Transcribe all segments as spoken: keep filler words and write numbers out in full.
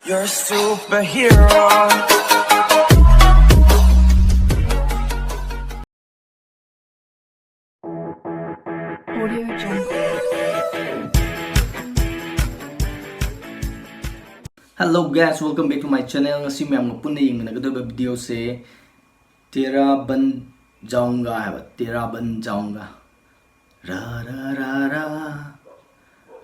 You're a superhero. Hello guys, welcome back to my channel. ꯉꯁꯤ ꯃꯌꯥꯝꯒ ꯄꯨꯟꯅ ꯌꯦꯡꯃꯤꯟꯅꯒꯗꯧꯔꯤꯕ video ꯁꯦ ꯇꯦꯔꯥ ꯕꯟ ꯖꯥꯎꯡꯒꯥ ꯍꯥꯏꯕ, ꯇꯦꯔꯥ ꯕꯟ ꯖꯥꯎꯡꯒꯥ꯫ ꯔꯥ ꯔꯥ ꯔꯥ ꯔꯥ,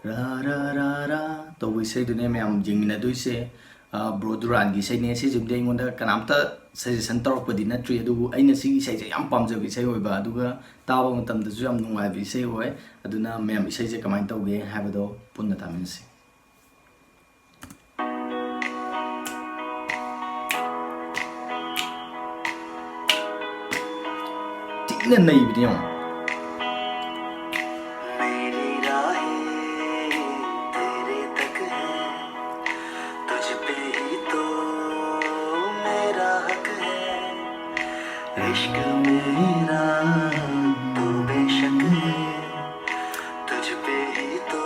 ꯔꯥ ꯔꯥ ꯔꯥ ꯔꯥ ꯇꯧꯕ ꯏꯁꯩꯗꯨꯅꯦ ꯃꯌꯥꯝ ꯌꯦꯡꯃꯤꯟꯅꯗꯣꯏꯁꯦ꯫ ꯑ, ꯕ꯭ꯔꯣ ꯗꯨꯔꯥꯟꯒꯤ ꯏꯁꯩꯅꯦ꯫ ꯁꯤꯁꯤꯕꯨꯗꯤ ꯑꯩꯉꯣꯟꯗ ꯀꯅꯥꯝꯇ suggestion ꯇꯧꯔꯛꯄꯗꯤ ꯅꯠꯇ꯭ꯔꯤ, ꯑꯗꯨꯕꯨ ꯑꯩꯅ ꯁꯤꯒꯤ ꯏꯁꯩꯁꯦ ꯌꯥꯝ ꯄꯥꯝꯖꯕ ꯏꯁꯩ ꯑꯣꯏꯕ, ꯑꯗꯨꯒ ꯇꯥꯕ ꯃꯇꯝꯗꯁꯨ ꯌꯥꯝ ꯅꯨꯡꯉꯥꯏꯕ ꯏꯁꯩ ꯑꯣꯏ꯫ ꯑꯗꯨꯅ ꯃꯌꯥꯝ ꯏꯁꯩꯁꯦ ꯀꯃꯥꯏꯅ ꯇꯧꯒꯦ ꯍꯥꯏꯕꯗꯣ ꯄꯨꯟꯅ ꯇꯥꯃꯤꯟꯅꯁꯤ꯫ ꯊꯤꯅ ꯅꯩꯕꯅꯤ ꯌꯦꯡꯉꯣ꯫ मेरी राहें तेरे तक है, तुझ पे ही तो मेरा हक है। इश्क मेरा तो बेशक है, तुझ पे ही तो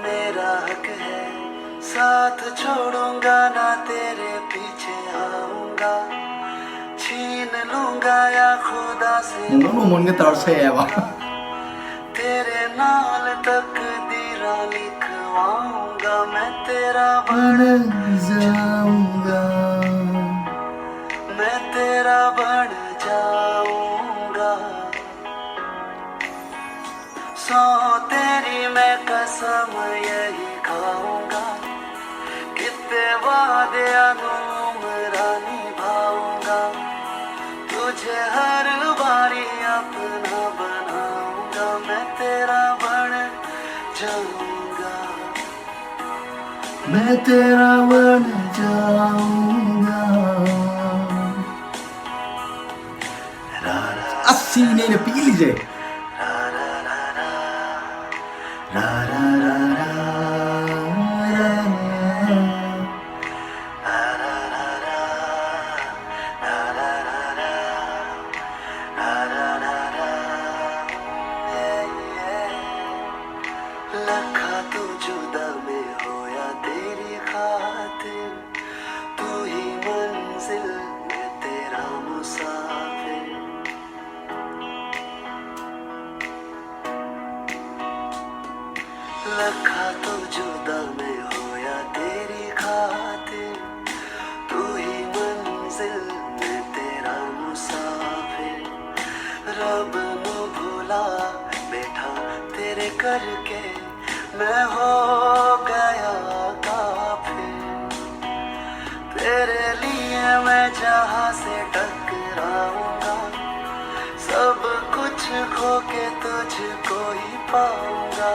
मेरा हक है। साथ छोड़ूंगा ना, तेरे पीछे आऊंगा, छीन लूंगा या खुदा से ꯅꯨꯡ ꯅꯨꯡ ꯃꯣꯟꯒ ꯇꯧꯔ ꯁꯛꯑꯦꯕ꯫ तेरे नाल तकदीरा लिखवाऊंगा, मैं तेरा बन जाऊंगा, मैं तेरा बन जाऊंगा। सौ तेरी मैं कसम यही खाऊंगा, कितने वादे अनुमरा निभाऊंगा, तुझे हर बारी अपना बनाऊंगा, मैं तेरा बन जाऊंगा, मैं तेरा बन जाऊंगा। ꯑꯁ, ꯁꯤꯅꯦ ꯑꯩꯅ ꯄꯤꯛꯏꯁꯦ꯫ लखा तू जुदा मैं होया तेरी खातिर। पाऊंगा, सब कुछ खो के तुझको ही पाऊंगा।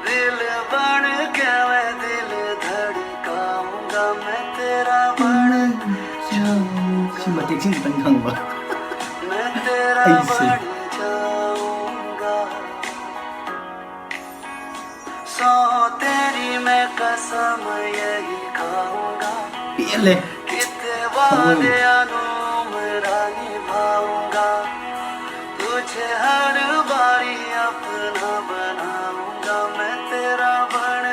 दिल बन के मैं दिल धड़काऊंगा, मैं तेरा बन जाऊंगा। ꯁꯤ ꯃꯇꯦꯛꯁꯤꯡ ꯈꯤꯇꯪ ꯈꯪꯕ꯫ मैं तेरा ꯑꯩꯁꯦ꯫ बन जाऊंगा। सो तेरी मैं कसम यही खाऊंगा। ꯄꯦꯜꯂꯦ꯫ कितने वादे निभाऊंगा, तुझे हर बारी अपना बनाऊंगा, मैं तेरा बन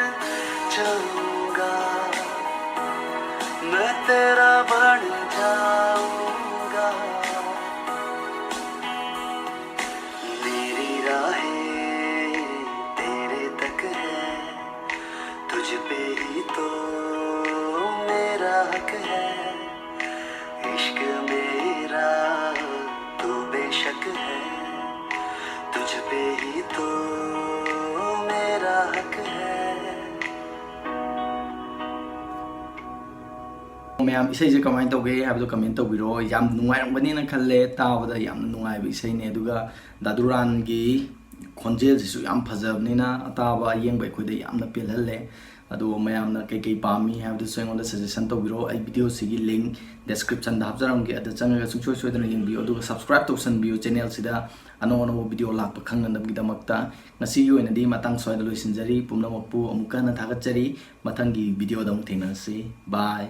जाऊंगा, मैं तेरा बन जाऊंगा। मेरी राहें तेरे तक है, तुझ पे ही तो मेरा हक है। इश्क मेरा तो बेशक है, तुझ पे ही तो मेरा हक है। ꯃꯌꯥꯝ, ꯏꯁꯩꯁꯦ ꯀꯃꯥꯏꯅ ꯇꯧꯒꯦ ꯍꯥꯏꯕꯗꯣ comment ꯇꯧꯕꯤꯔꯣ꯫ ꯌꯥꯝ ꯅꯨꯡꯉꯥꯏꯔꯝꯒꯅꯤꯅ ꯈꯜꯂꯦ, ꯇꯥꯕꯗ ꯌꯥꯝꯅ ꯅꯨꯡꯉꯥꯏꯕ ꯏꯁꯩꯅꯦ꯫ ꯑꯗꯨꯒ ꯗꯥꯗꯨꯔꯥꯟꯒꯤ ꯈꯣꯟꯖꯦꯜꯁꯤꯁꯨ ꯌꯥꯝ ꯐꯖꯕꯅꯤꯅ ꯑꯇꯥꯕ ꯑꯌꯦꯡꯕ ꯑꯩꯈꯣꯏꯗ ꯌꯥꯝꯅ ꯄꯦꯜꯍꯜꯂꯦ꯫ ꯑꯗꯣ ꯃꯌꯥꯝꯅ ꯀꯩꯀꯩ ꯄꯥꯝꯃꯤ ꯍꯥꯏꯕꯗꯨꯁꯨ ꯑꯩꯉꯣꯟꯗ suggestion ꯇꯧꯕꯤꯔꯣ꯫ ꯑꯩ video ꯁꯤꯒꯤ link description ꯗ ꯍꯥꯞꯆꯔꯝꯒꯦ, ꯑꯗ ꯆꯪꯉꯒ ꯁꯨꯡꯁꯣꯏ ꯁꯣꯏꯗꯅ ꯌꯦꯡꯕꯤꯌꯨ꯫ ꯑꯗꯨꯒ subscribe ꯇꯧꯁꯟꯕꯤꯌꯨ channel ꯁꯤꯗ, ꯑꯅꯧ ꯑꯅꯧꯕ video ꯂꯥꯛꯄ ꯈꯪꯅꯅꯕꯒꯤꯗꯃꯛꯇ꯫ ꯉꯁꯤꯒꯤ ꯑꯣꯏꯅꯗꯤ ꯃꯇꯥꯡ ꯁ꯭ꯋꯥꯏꯗ ꯂꯣꯏꯁꯤꯟꯖꯔꯤ꯫ ꯄꯨꯝꯅꯃꯛꯄꯨ ꯑꯃꯨꯛꯀ ꯍꯟꯅ ꯊꯥꯒꯠꯆꯔꯤ꯫ ꯃꯊꯪꯒꯤ video ꯗ ꯑꯃꯨꯛ ꯊꯦꯡꯅꯔꯁꯤ꯫ Bye꯫